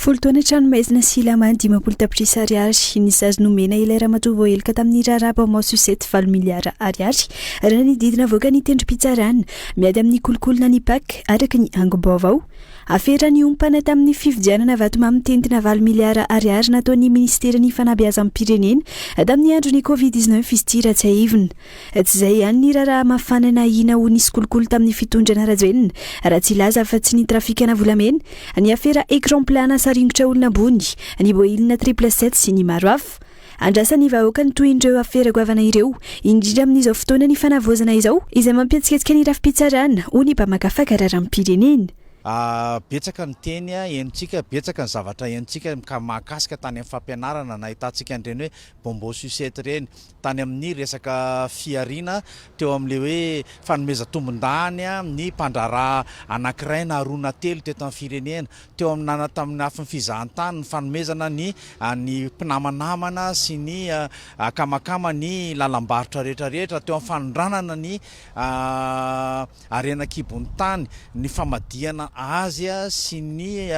Folo taona an-tranomaizina sy lamandy 50 tapitrisa ariary ny sazy nomena ilay ramatoa voaheloka tamin'ny raharaha bonbon sucette valo miliara ariary, raha ny didy navoakan'ny tendrom-pitsarana miady amin'ny kolikoly na ny Pac, araka ny angom-baovao. Afera niompana tamin'ny fividianana vatomamy mitentina valo miliara ariary nataon'ny minisiteran'ny fanabeazam-pirenena tamin'ny andron'ny Covid 19 izy ity raha tsiahivina. Tsy izay ihany ny raharaha mafana nahiana ho nisy kolikoly tamin'ny fitondrana Rajoelina, raha tsy hilaza afa-tsy ny trafikana volamena, ny afera écran plat nasaringotra olona ambony, ny Boeing triple sept sy ny maro hafa. Andrasan'ny vahoaka ny tohin'ireo afera goavana ireo, indrindra amin'izao fotoana ny fanavaozana izao, izay mampihetsiketsika ny rafi-pitsarana, hoy ny mpamakafaka raharaham-pirenena. Betsaka ny teny henontsika, betsaka ny zavatra henontsika ka mahakasika tany amin'ny fampianarana, nahitantsika an'ireny hoe bonbon sucette ireny, tany amin'ny resaka fihariana teo amin'ilay hoe fanomezan-tombondahiny ny mpandraharaha anankiray na roa na telo teto amin'ny firenena, teo amin'ny nana tamin'ny lafiny fizahantany ny fanomezana ny ny mpinamanamana sy ny akamakama ny lalam-barotra rehetra rehetra, teo amin'ny fanondranana ny Harena an-kibon'ny tany, ny famadihana azy sy ny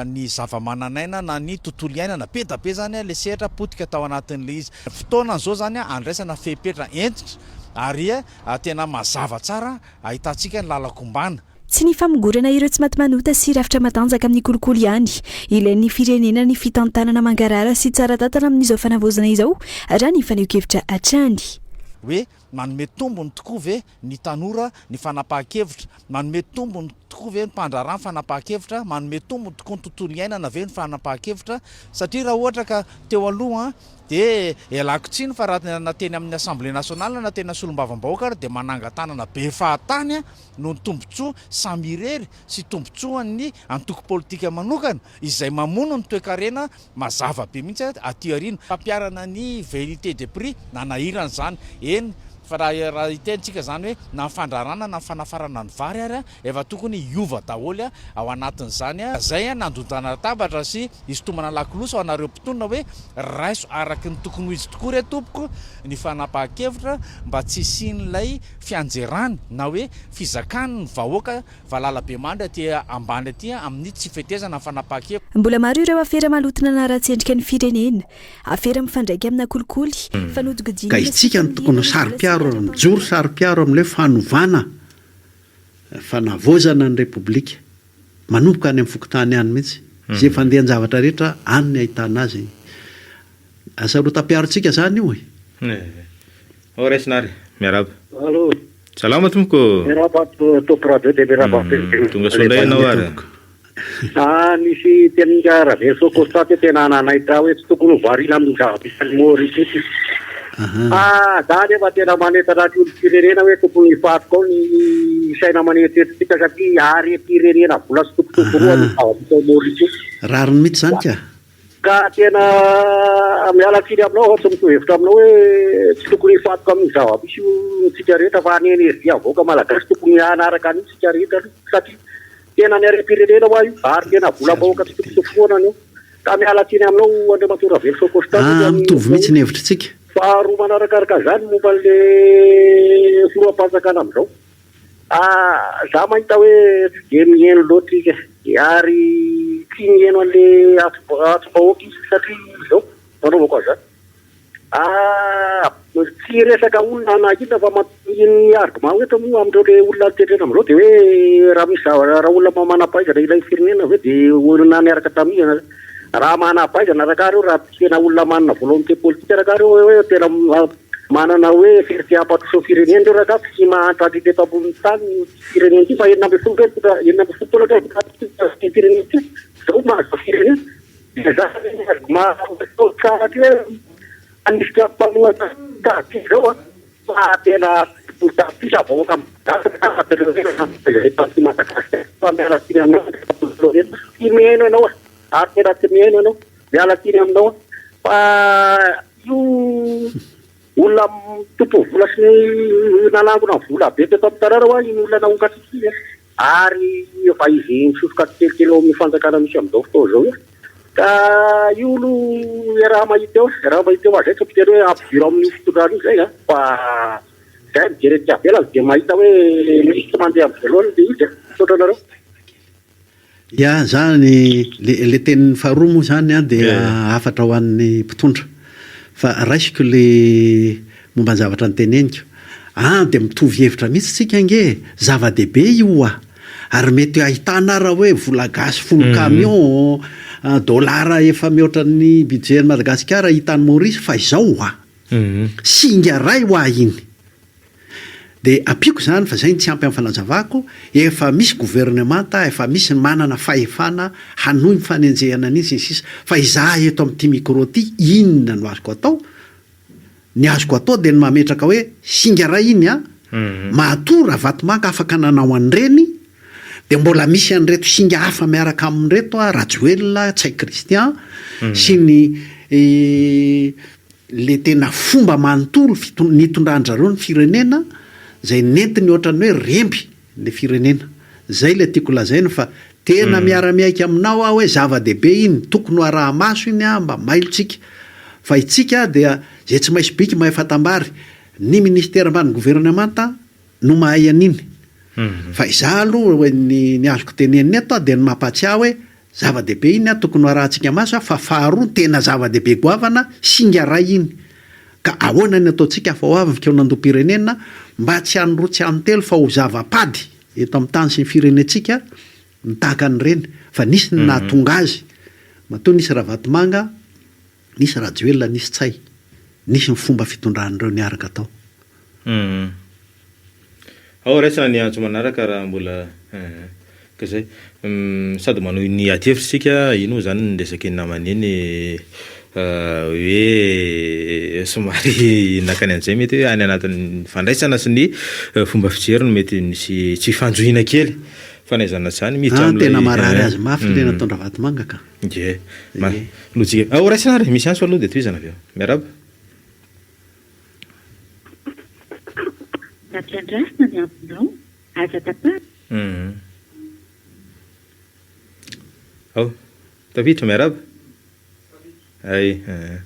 ny zava-manan'aina na ny tontolo iainana. Be da be zany ilay sehatra potika tao anatin'ilay izy. Fotoana izao zany handraisana fepetra hentitra ary tena mazava tsara ahitantsika ny lalan-kombana. Tsy ny famongorana ireo tsy maty manota sy rafitra matanjaka amin'ny kolikoly ihany. Ilain'ny firenena ny fitantanana mangarahara sy tsara tantana amin'izao fanavaozana izao, raha ny fanehoan-kevitra hatrany. Hoe manome tombony tokoa ve ny tanora ny fanapahan-kevitra? Manome tombony tokoa ve ny mpandraharaha ny fanapahan-kevitra? Manome tombony tokoa ny tontolo iainana ve ny fanapahan-kevitra? Satria raha ohatra ka teo aloha dia ialako tsiny fa raha na teny amin'ny Assemblée nationale na tena solombavambahoaka ary dia manangan-tanana be fahatany noho ny tombontsoa samy irery sy tombontsoan'ny antoko politika manokana izay mamono ny toekarena Mazava be mihitsy aty aoriana. Fampiharana ny vérité de prix, nanahirana izany. Eny fa raha raha hiteny tsika izany hoe na ny fandrarana na ny fanafarana ny vary ary efa tokony hiova daholo ao anatin'izany. Izay nandondana latabatra sy hisintomana lakolosy ho anareo mpitondra hoe raiso araky ny tokony ho izy tokoa re tompoko ny fanapahan-kevitra mba tsy hisian'ilay fianjerany na hoe fizakany ny vahoaka Valalabemandry aty ambany aty amin'ny tsy fetezana ny fanapahan-kevitra. Mbola maro ireo afera maloto nanaratsy endrika ny firenena. Afera mifandraika amina kolikoly, Ka fanodikodinana sy isika no tokony ho fanilihana vola sy saro-piaro ary halatra mijoro mpanohitra. saro-piaro amin'ilay hoe fanovana, fanavaozana ny Repoblika. Manomboka any amin'ny fokontany any mihitsy. Izay fandehan-javatra rehetra, any ny ahitana azy. Hasarotam-piarontsika izany io e! Ao raisina ary. Miarahaba. Allo. Salama tompoko ô. Miarahaba Top Radio dia miarahaba Président. Tonga soa indray ianao ary. Ah nisy tenin'ingahy Raveloson Constant teo tena nanaitra ahy hoe tsy tokony ho variana amin'ny zava-misy any Maurice ity. Ah za anefa tena manentana ny olom-pirenena hoe tokony hifantoka ao ny saina aman'eritreritritsika satria harem-pirenena vola sy tokotoko roa ny zava-misy ao Maurice io. Rariny mihitsy izany ka. Ka tena miala tsiny aminao aho tsy mitovy hevitra aminao hoe tsy tokony hifantoka amin'ny zava-misy io tsika rehetra fa ny energie avoaka malagasy tokony hanaraka an'io tsika rehetra aloha satria tena ny harem-pirenena hoa io ary tena volam-bahoaka tsy tokony tofoana an'io. Ka miala tsiny aminao Andriamatoa Raveloson Constant Ah, mitovy mihitsy ny hevitritsika. Faharoa manarakaraka izany momba an'le filoham-panjakana amin'izao. Ah, za mahita hoe tsy dia miheno loatra izy e, ary tsy miheno an'le antsom-bahoaka izy satria izao nanaovako an'izany. Ah, tsy resaka olona na inona fa ny argument eto moa amin'ireo le olona tendrena amin'izao dia hoe raha misy zavatra, raha olona manam-pahaizana ilain'ny firenena ve dia olona niaraka tamin'iza? Raha manam-pahaizana rakaha ireo, raha tena olona manana volonté politique rakaha ireo hoe tena Manana hoe fierté hampandroso ny firenena ireo rangah tsy mahantra hatreto eto ambonin'ny tany ity firenena ity fa 16 ve tonga 16 taona ve ity firenena ity zao mahazo firenena dia za mahazo tsara ty hoe hanisika mpanohana taty zao a fa tena tapitrisa vahoaka malagasy Madagasikara fa miala tsiny aminao tsy mihaino ianao ary tena tsy mihaino ianao miala tsiny aminao fa Io olona tompon'ny vola sy nanangona vola be teto amin'ny tanàna hoa iny olona naongatsika iny an! Ary efa izy misosoka tsikelikely ao amin'ny fanjakana misy amin'izao fotoana izao io. Ka io aloha iaraha-mahita eo, iaraha-mahita eo fa izay tsy miteny hoe ampidiro amin'io fitondrana io izay an! Fa izay mijery aty ivelany dia mahita hoe misy tsy mandeha amin'ny voalohany ilay izy an! Misaotra anareo. Ya, zany le le teniny faharoa moa zany an dia hafatra ho an'ny mpitondra. Fa raisiko le momba ny zavatra noteneniko. An dia mitovy hevitra mihitsy tsika ange e! Zava-dehibe io oa! Ary mety ahitana ara hoe vola gasy folo camion, dollar efa mihoatra ny budget an'i Madagasikara hita any Maurice fa izao oa! Singa iray oa iny! Dia ampiako izany fa izay no tsy ampy amin'ny fanazavako, efa misy governemanta, efa misy ny manana fahefana hanohy ny fanenjehana an'iny sy ny sisa Fa izaho eto amin'ity micro ity inona no azoko atao? Ny azoko atao dia ny mametraka hoe singa iray iny an, matoa Ravatomanga afaka nanao an'ireny dia mbola misy an'ireto singa hafa miaraka amin'ireto an, Rajoelina, Ntsay Christian sy ny Le tena fomba manontolo nitondran-dry zareo ny firenena zay nentiny ohatran'ny hoe remby le firenena. Zay le tiako lazaina fa tena miara-miaiky aminao aho hoe zava-dehibe iny, tokony ho araha-maso iny an, mba mailo tsika. Fa itsika dia zay tsy mahay sobiky mahay fatam-bary, ny ministera ambany governemanta no mahay an'iny. Fa izaho aloha ny ny azoko tenenina eto dia ny mampatsiahy hoe Zava-dehibe iny an, tokony ho arahantsika maso an, fa faharoa tena zava-dehibe goavana, singa iray iny. Ka ahoana ny ataontsika fa ho avy ny fikaonandoham-pirenena mba tsy hanoroa tsy hanontelo fa ho zava-pady eto amin'ny tany sy ny firenentsika ny tahaka an'ireny. Fa nisy ny nahatonga azy, matoa nisy Ravatomanga, nisy Rajoelina, nisy Ntsay. Nisy ny fomba fitondran'ireo niaraka tao. Ao raisina ny antso manaraka raha mbola ka zay. Sady manohy ny ady hevitra isika, iny moa zany ny resak'iny namana iny hoe somary nakany an'izay mety hoe any anatin'ny fandraisana sy ny fomba fijery no mety nisy tsy fifanjohiana kely fa na izany na izany miditra Ah, tena amin'ilay marary azy mafy le nataon-dRavatomanga ka. Ie, lojika. Ao raisina ary, misy antso aloha dia tohizana avy eo. Miarahaba. Nampiandrasina ny ambinao, aza tapahana. Hum. Ao. Tafiditra, miarahaba. Hay, eh.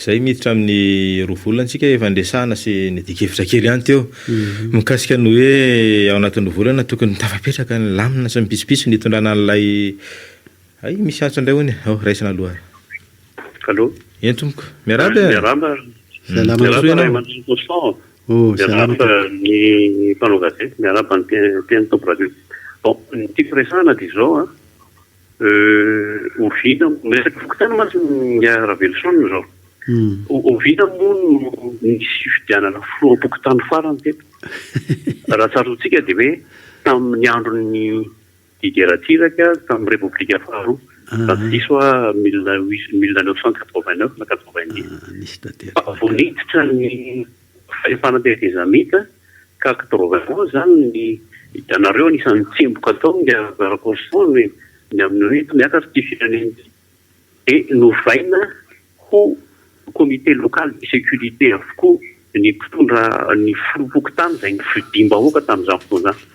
Zay miditra amin'ny roa volana tsika efa niresahana sy niadian-kevitra kely ihany teo. Mikasika ny hoe ao anatin'ny roa volana tokony tafapetraka ny lamina sy ny pitsopitsony hitondrana an'ilay Hay, misy antso indray hono e. Ao, raisina aloha ary. Allô? Eny tompoko. Miarahaba e. Miarahaba. Salama Miarahaba ianao. ray aman-dreny Constant. Oh, salama Miarahaba ny mpanao gazety, miarahaba ny mpihaino Top Radio. Bon, ny tiako resahana dia izao an, oviana, miresaka fokontany mantsy Ingahy Raveloson izao. Oviana moa no nisy fifidianana filoham-pokontany farany teto? Raha tsaroantsika dia hoe tamin'ny andron'ny Didier Ratsiraka tamin'ny Repoblika faharoa, raha tsy diso aho 1989 na 90. Fa vao niditra ny fahefana tetezamita ka 91 izany ny hitanareo anisan'ny tsemboka tao ny Rakotoson ny amin'ny hoe miakatra ity firenena ity. dia novaina ho comité local de sécurité avokoa ny mpitondra ny filoham-pokontany izay nofidiam-bahoaka tamin'izany fotoana izany.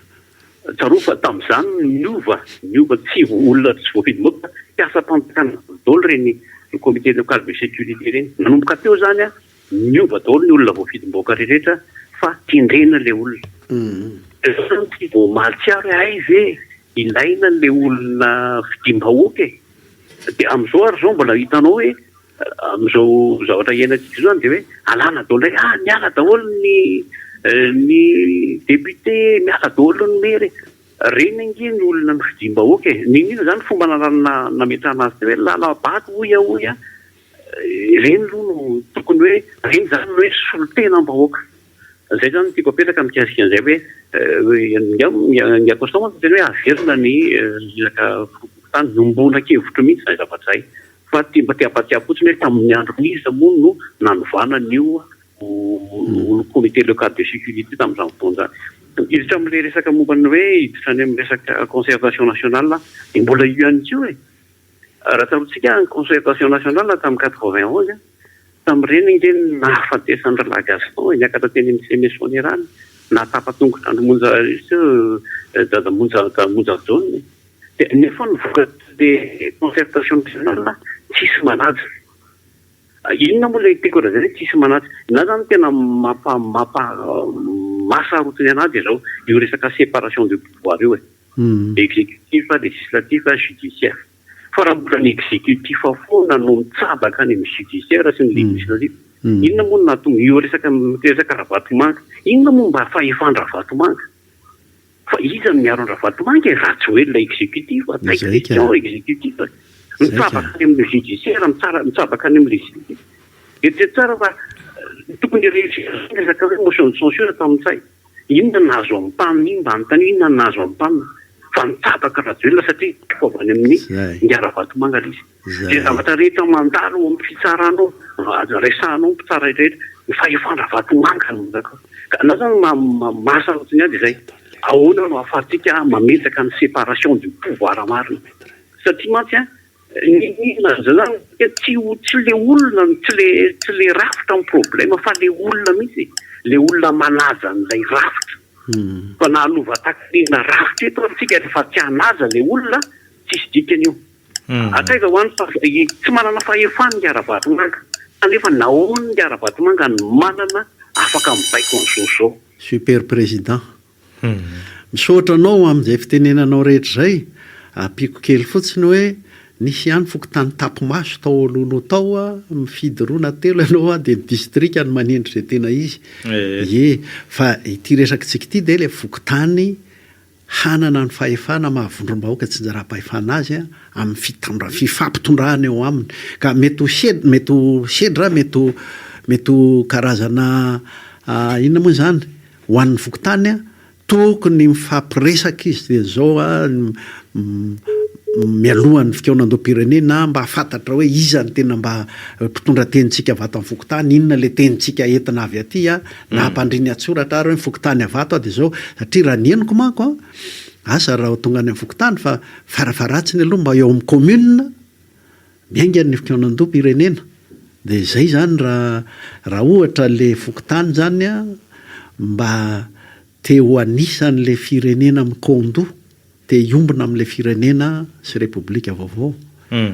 Tsarovy fa tamin'izany no niova, niova tsy olona tsy voafidim-bahoaka fa mpiasam-panjakana daholo ireny comité local de sécurité ireny. Nanomboka teo izany niova daholo ny olona voafidim-bahoaka rehetra fa tendrena ilay olona. Dia izao izany tsy vao mahatsiaro hoe hay ve ilaina ilay olona fidiam-bahoaka e! Dia amin'izao ary izao mbola hitanao hoe amin'izao zavatra iainantsika izao izany dia hoe alana daholo indray, ah miala daholo ny ny député, miala daholo ny maire e. Ireny ange ny olona nofidiam-bahoaka e. N'inon'inona izany fomba nametrahana azy teo hoe lala-bato hoy aho hoy aho, ireny aloha no tokony hoe, ireny izany no hoe solontenam-bahoaka. Zay zany no tiako apetraka mikasika an'izay hoe ny Constant mantsy niteny hoe averina ny resaka filoham-pokontany, iombona-kevitro mihitsy izay zavatra izay fa te mba te hampatsiahy fotsiny hoe tamin'ny andron'iza moa no nanovana an'io comité local de sécurité tamin'izany fotoana izany. Hiditra amin'ilay resaka momba ny hoe hiditra any amin'ny resaka concertation nationale dia mbola io ihany koa e! Raha tsaroantsika ny concertation nationale tamin'ny 91, tamin'ireny ange ny nahafatesan'i Ralahy Gaston e, niakatra teny amin'ny CMS Soanierana, nahatapa-tongotra an-dry Monja Dada Monja Monja Jaona e. Dia nefa ny vokatr'ilay concertation nationale tsisy manaja. Inona moa ilay tiako lazaina hoe tsisy manaja? Ny ahy izany tena mampa mampa mahasarotiny an'ahy dia izao, io resaka séparation de pouvoir io e. Exécutif, législatif, judiciaire. Fa raha mbola ny exécutif foana no mitsabaka any amin'ny judiciaire sy ny législatif, inona moa no nahatonga io resaka resaka Ravatomanga? Inona moa mba fahefan-dRavatomanga? Fa iza no miaro an-dRavatomanga e? Rajoelina exécutif, Ntsay Christian exécutif. Mitsabaka any amin'ny judiciaire, mitsara mitsabaka any amin'ny législatif. Eritrereto tsara fa tokony réussir resaka hoe motion de censure tamin'i Ntsay. Inona no nahazo an'i Pam iny? Mba anontanio inona no nahazo an'i Pam fa nitsabaka Rajoelina satria toko avy any amin'ny Ingahy Ravatomanga ilay izy. Izay zavatra rehetra mandalo ao amin'ny fitsarana ao, resahanao ny mpitsara rehetra, ny fahefan-dRavatomanga no manjaka ao. Ka anao izany mahasarotiny ahy dia izay, ahoana no ahafahantsika mametraka ny séparation du pouvoir marina? Satria mantsy an, N'inon'inona zany tsy ho tsy le olona no tsy le tsy le rafitra no problème fa le olona mihitsy e, le olona manaja an'ilay rafitra. Fa na hanova takin'inona rafitra eto ary tsika rehefa tsy hanaja le olona tsisy dikany io. Hatraiza ho any fa tsy manana fahefana i Ravatomanga kanefa nahoana i Ravatomanga no manana afaka mibaiko an'izao sy izao. Super président. Misaotra anao amin'izay fitenenanao rehetra izay, ampiako kely fotsiny hoe nisy ihany fokontany tapimaso tao alohaloha tao a, mifidy roa na telo ianao a dia ny distrika no manendry izay tena izy, ie, fa ity resakitsika ity dia ilay fokontany hanana ny fahefana maha vondrom-bahoaka tsinjaram-pahefana azy amin'ny fitondra- fifampitondrana eo aminy, ka mety ho sed- mety ho sedra, mety ho mety ho karazana inona moa izany? Ho an'ny fokontany, tokony mifampiresaka izy dia izao mialohan'ny fikaonandoham-pirenena mba hahafantatra hoe iza no tena mba mpitondra tenintsika avy ato amin'ny fokontany, inona ilay tenintsika entina avy aty na hampandriany an-tsoratra ary hoe ny fokontany avy ato dia izao, satria raha ny henoko manko an, asa raha ho tonga any amin'ny fokontany fa farafaharatsiny aloha mba eo amin'ny commune, Miainga ny fikaonandoham-pirenena dia izay izany raha raha ohatra le fokontany izany an mba te ho anisan'le firenena mikaondoha, te hiombona amin'le firenena sy repoblika vaovao. Humm.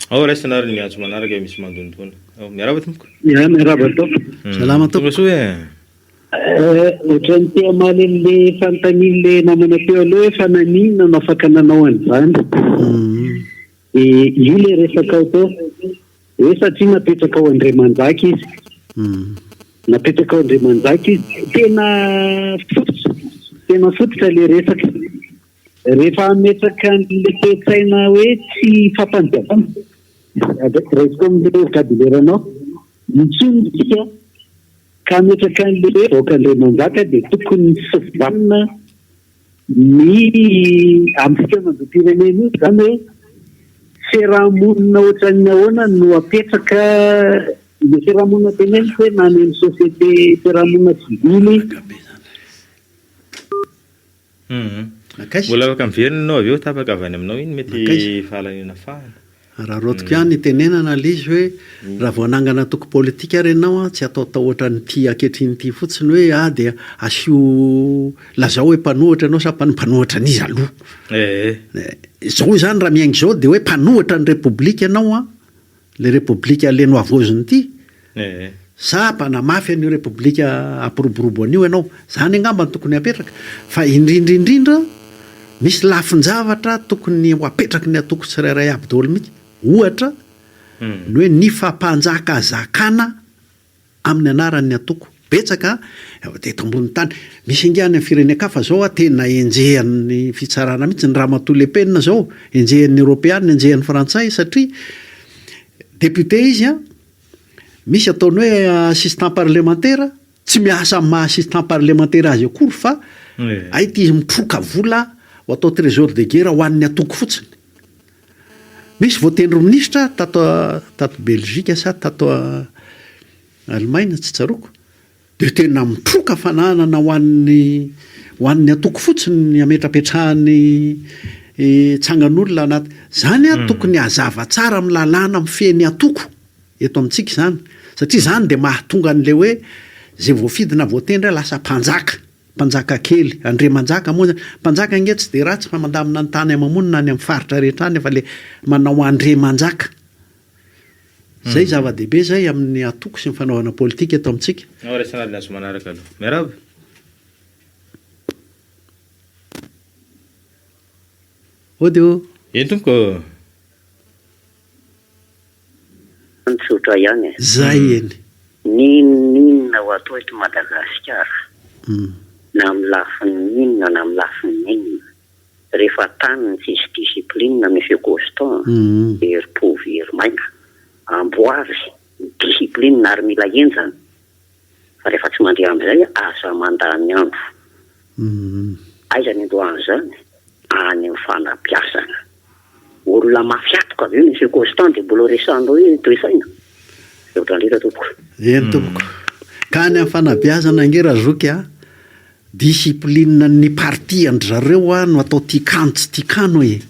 Ao raisina ary ny antso manaraka misy mandondona. Ao, miarahaba tompoko. Ya, miarahaba tompoko. Salama tompoko. Tonga soa e. Ohatran'ny te hamaly an'le fanontanian'le namana teo aloha hoe fa naninona no afaka nanao an'izany. Dia io le resakao teo hoe satria napetraka ao Andriamanjaka izy. Napetraka ao Andriamanjaka izy. Tena fototra, tena fototra le resaka. Rehefa hametraka an'le toe-tsaina hoe tsy fampanjakana, raisiko amin'le vocabulaire-nao, intsony isika ka hametraka an'le hoe vahoaka Andriamanjaka dia tokony sivanina Ny amin'ny fikaonandoham-pirenena io izany hoe fiarahamonina ohatran'ny ahoana no apetraka, ilay fiarahamonina teneniko hoe na any amin'ny société fiarahamonina sivily. Mbola afaka miverina ianao avy eo, tapaka avy any aminao iny mety fahalaniana fahana. Araraotiko ihany itenenana ilay izy hoe raha vao hanangana antoko politika ary ianao an, tsy ataotao ohatran'ity ankehitriny ity fotsiny hoe ah dia asio lazao hoe mpanohitra ianao sa mpanohitra an'iza aloha. Izao izany raha miainga izao dia hoe mpanohitra ny repoblika ianao an, ilay repoblika le nohavaozina ity, sa mpanamafy an'io repoblika hampiroborobo an'io ianao? Izany angamba no tokony hapetraka. Fa indrindra indrindra, misy lafin-javatra tokony ho apetraky ny antoko tsirairay aby daholo mihitsy. Ohatra, ny hoe ny fampanjakazakana amin'ny anaran'ny antoko. Betsaka teto ambonin'ny tany. Misy ange any amin'ny firenen-kafa izao tena enjehan'ny fitsarana mihitsy. Ny ramatoa Le Pen izao, enjehan'ny Eoropeana, enjehan'ny Frantsay satria député izy an, misy ataony hoe assistant parlemantera, tsy miasa amin'ny maha assistant parlemantera azy akory fa hay ity izy mitroka vola ho atao trésor de guerre ho an'ny antoko fotsiny. Misy voatendry ho minisitra tato tato Belgique sa tato Allemagne tsy tsaroako, dia tena mitroka fananana ho an'ny ho an'ny antoko fotsiny ny hametrapetrahany tsangan'olona anaty, zany an tokony hazava tsara amin'ny lalàna mifehy ny antoko eto amintsika izany, satria izany dia mahatonga an'ilay hoe izay voafidy na voatendry lasa mpanjaka, mpanjaka kely, andriamanjaka moa zany, mpanjaka ange tsy dia ratsy fa mandamina ny tany ama-monina any amin'ny faritra rehetra any fa le manao andriamanjaka. Zay zava-dehibe zay amin'ny antoko sy ny fanaovana politika eto amintsika. Ao raisina ary ny azo manaraka aloha. Miarahaba. Ody o! Eny tompoko ô! Ny tsotra ihany e. Zay eny. N'inon'inona ho atao eto Madagasikara, na amin'ny lafiny inona na amin'ny lafiny inona, rehefa tany ny tsisy discipline Monsieur Constant, herim-po very maina. Amboary ny discipline ary mila henjana. Fa rehefa tsy mandeha amin'izay aza mandany andro. Aiza ny andohan'izany? Any amin'ny fanabeazana. Olona mafy hatoka ve Monsieur Constant dia mbola resahanao hoe toe-tsaina? Misaotra indrindra tompoko. Eny tompoko. Ka any amin'ny fanabeazana ange Razoky a, discipline ny parti an-dry zareo a no atao tiakano tsy tiakano e.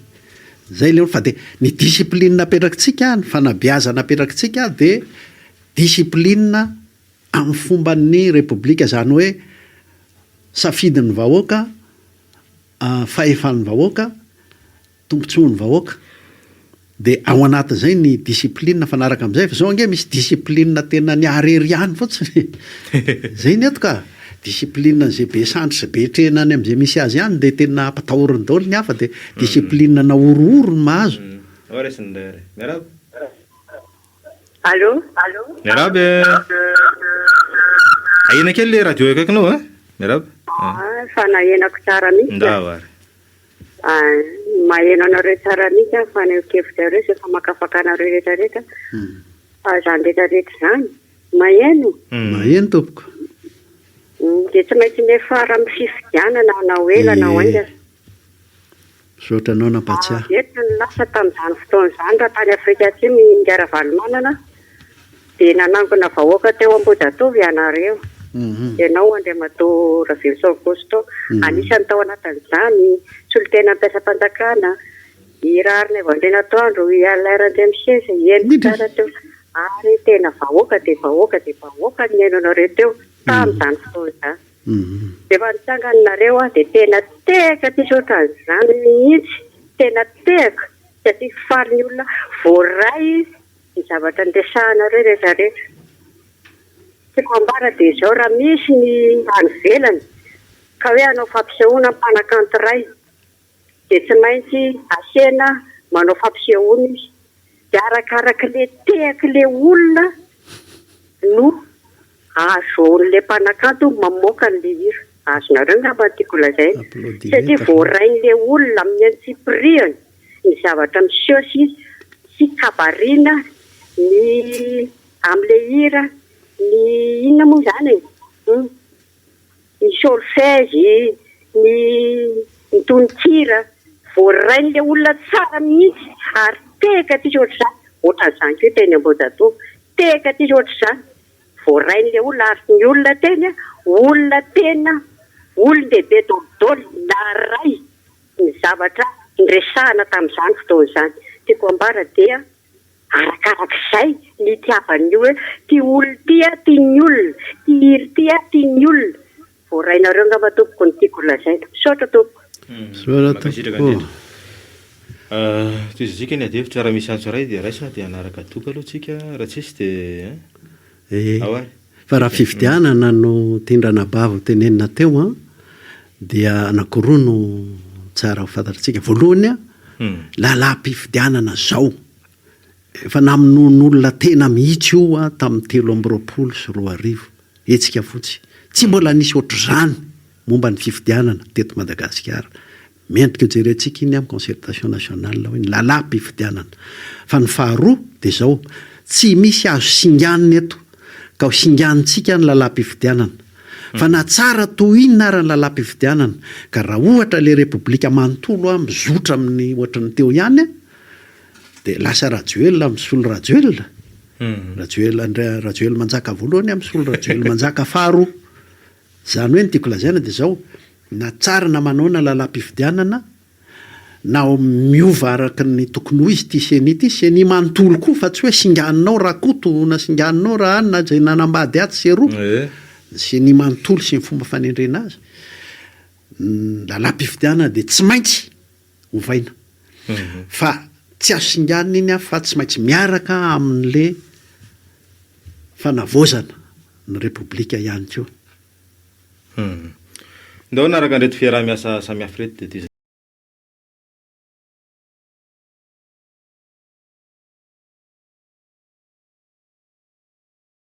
Zay le fa dia ny discipline apetrakitsika, ny fanabeazana apetrakitsika dia Discipline amin'ny fomban'ny Repoblika, izany hoe safidin'ny vahoaka, fahefan'ny vahoaka, tombontsoan'ny vahoaka. Dia ao anatin'izay ny discipline mifanaraka amin'izay, fa izao ange misy discipline tena ny arery ihany fotsiny e! Izay ny eto ka! Discipline an'izay be sandry sy be trena any amin'izay misy azy any dia tena ampatahoriny daholo ny hafa dia discipline na horohoro no mahazo. Ao raisiny indray ary. Miarahaba. Allô? Miarahaba e! Ahena kely le radio akaikinao a! Miarahaba. Ah, fa nahenako tsara mihitsy. Ndao ary. Ah, maheno anareo tsara mihitsy aho fanehoan-kevitrareo sy famakafakanareo rehetra rehetra. Fa izany rehetra rehetra izany, maheno? Maheno tompoko. Dia tsy maintsy miafara amin'ny fifidianana na ho ela na ho haingana. Misaotra anao nampatsiahy. Eto ny lasa tamin'izany fotoana izany raha tany Afrika Atsimo i Ingahy Ravalomanana dia nanangona vahoaka teo Ambohijatovo ianareo. Ianao Andriamatoa Raveloson Constant. Anisan'ny tao anatin'izany solontenan'ny mpiasam-panjakana, i Raharinaivo Andrianatoandro, i Alain Randriamiseza, i Henry tsara teo. Ary tena vahoaka dia vahoaka dia vahoaka no nihaino anareo teo tamin'izany fotoana izany. Rehefa nitsangana nareo aho dia tena tehaka tsisy ohatran'izany mihitsy, tena tehaka satria faly ny olona voaray ny zavatra niresahanareo rehetra rehetra. Tiako ambara dia izao raha misy ny any ivelany ka hoe hanao fampisehoana mpanakanto iray dia tsy maintsy asena manao fampisehoana izy dia arakarak'le tehak'le olona no ahazoan'le mpanakanto mamoaka an'le hira. Azonareo angamba ny tiako lazaina. Satria voarain'le olona amin'ny antsipirihany ny zavatra miseho sy sy kabarina ny amin'le hira ny inona moa izany e? Ny solfège, ny ny tononkira, voarain'ilay olona tsara mihitsy ary tehaka tsisy ohatr'izany, ohatran'izany koa teny Ambohijatovo, tehaka tsisy ohatr'izany, voarain'ilay olona ary ny olona teny olona tena olon-dehibe dolidoly naharay ny zavatra niresahana tamin'izany fotoana izany. Tiako ambara dia. Arakarak'izay ny itiavan'ny hoe ty olona ity ah tian'ny olona, ty hira ity ah tian'ny olona. Voarainareo angamba tompoko ny tiako holazaina. Misaotra tompoko. Misaotra Mankasitraka tompoko. indrindra. Tohizantsika ny adihevitra raha misy antso iray dia raisina dia hanaraka doka aloha tsika raha tsisy dia hein. Ee. Ao ary. Fa raha fifidianana no tian-dRanabavy ho tenenina teo an, dia anankiroa no tsara ho fantatritsika. Voalohany an, lalàm-pifidianana zao, efa namonoan'olona tena mihitsy io an tamin'ny 2023, hetsika fotsy. Tsy mbola nisy ohatr'izany momba ny fifidianana teto Madagasikara. Mendrika hojerentsika iny amin'ny concertation nationale hoe ny lalàm-pifidianana. Fa ny faharoa dia izao, tsy misy azo singanina eto ka ho singanintsika ny lalàm-pifidianana. Fa na tsara toy inona ara ny lalàm-pifidianana ka raha ohatra ilay repoblika manontolo mizotra amin'ny ohatry ny teo ihany dia lasa Rajoelina misolo Rajoelina, Rajoelina, Rajoelina manjaka voalohany misolo Rajoelina manjaka faharoa. Izany hoe ny tiako lazaina dia izao, na tsara na manaona lalam-pifidianana, na miova araka ny tokony ho izy ity ceni ity, ceni manontolo koa fa tsy hoe singaninao Rakoto na singaninao ra anona izay nanambady atsy sy eroa, ny ceni manontolo sy ny fomba fanendrena azy, ny lalam-pifidianana dia tsy maintsy ovaina. Fa tsy azo singanina iny fa tsy maintsy miaraka amin'le fanavaozana ny Repoblika ihany koa. Ndao hanaraka an'ireto fiaraha-miasa samihafa ireto dia toy izay.